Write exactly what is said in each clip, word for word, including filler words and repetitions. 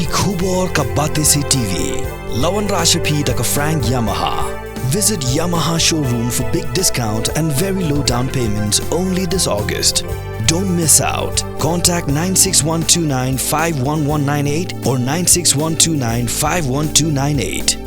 Ki khubor ka Batesi T V. La wanrah sha phi da ka Frank Yamaha. Visit Yamaha showroom for big discount and very low down payments only this August. Don't miss out. Contact nine six one two nine five one one nine eight or nine six one two nine five one two nine eight.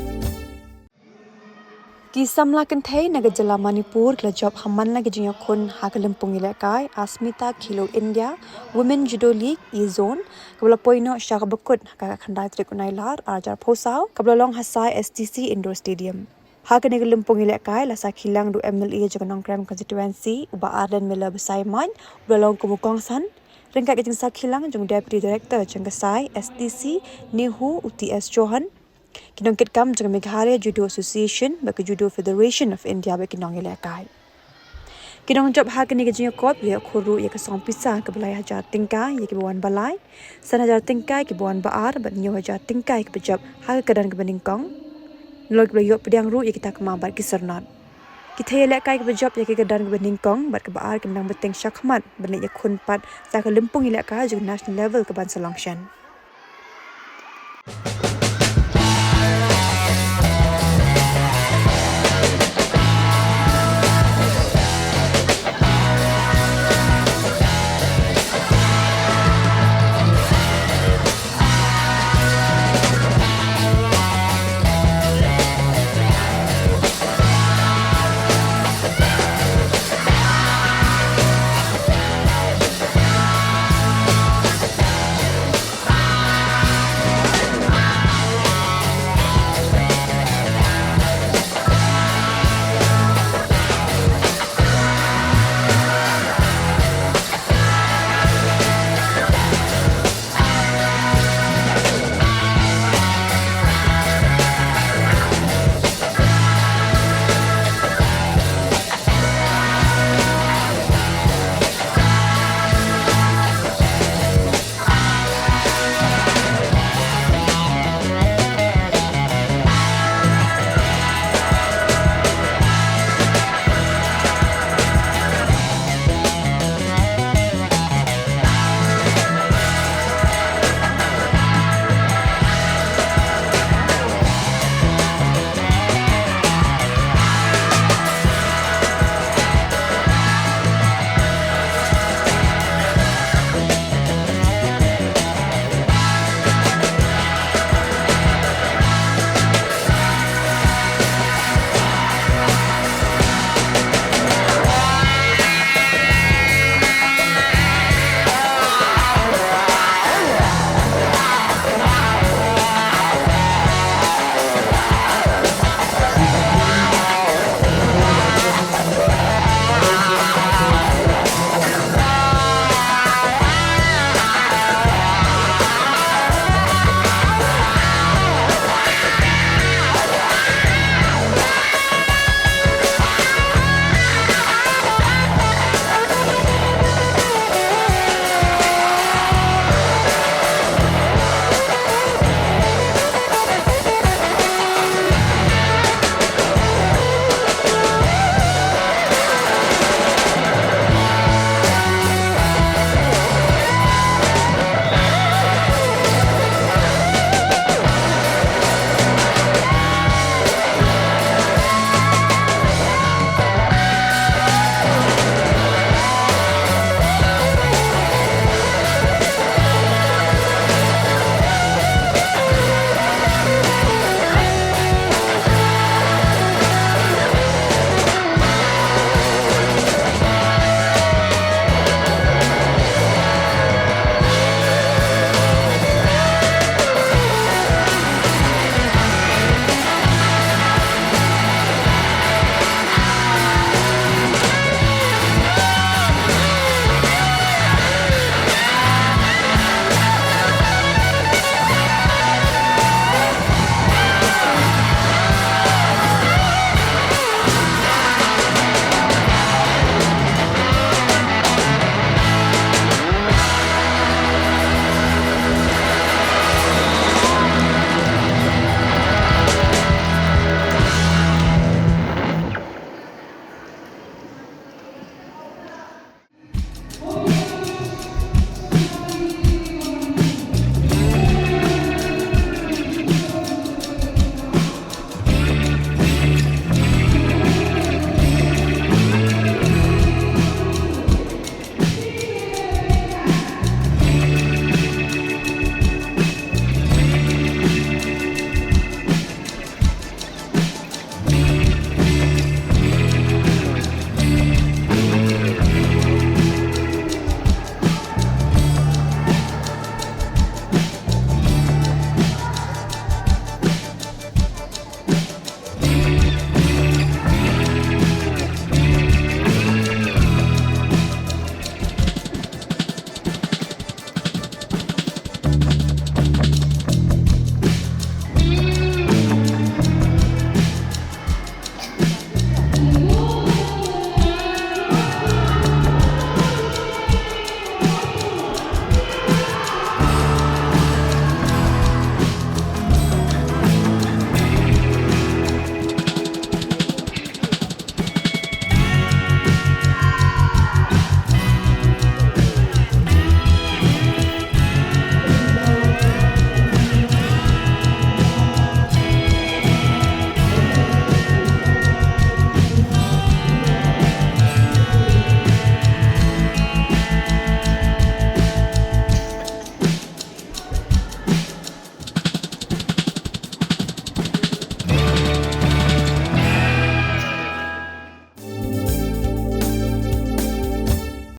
Ki samla kynthei na ka jylla Manipur ki la jop ha man la ki jingïakhun ha ka lympung ïalehkai Asmita Khelo India Women Judo League E Zone, kaba la poi noh sha kaba kut ha ka khatkhyndai tarik u Nailar ar hajar arphew saw, kaba la long ha Sai S T C Indoor Stadium. Ha kane ka lympung ïalehkai la sakhi lang da u M L A jong ka Nongkrem Constituency, u Bah Ardent Miller Basaiawmoit, uba la long kum u kongsan, ryngkat ka jingsakhi lang jong u Deputy Director jong ka Sai S T C, NEHU, u T S Chauhan, ki nongkitkam jong ka Meghalaya Judo Association bad ka Judo Federation of India bad ki nongïalehkai. Ki nongjop ha kane ka jingïakop la ïoh khur ruh ïa ka song pisa kaba lai hajar tyngka ïa kiba wan ba lai, san hajar tyngka ïa kiba wan ba ar bad hynñiew hajar tyngka ïa kiba jop ha ka kyrdan kaba nyngkong. Nalor kiba la ïoh pdiang ruh ïa ki takma bad ki syrnod. Ki thei ïalehkai kiba jop ïa ka kyrdan kaba nyngkong bad kaba ar kin nang bteng shakhmat ban leit ïakhun pat sa ka lympung ïalehkai jong ka national level kaban sa long shen.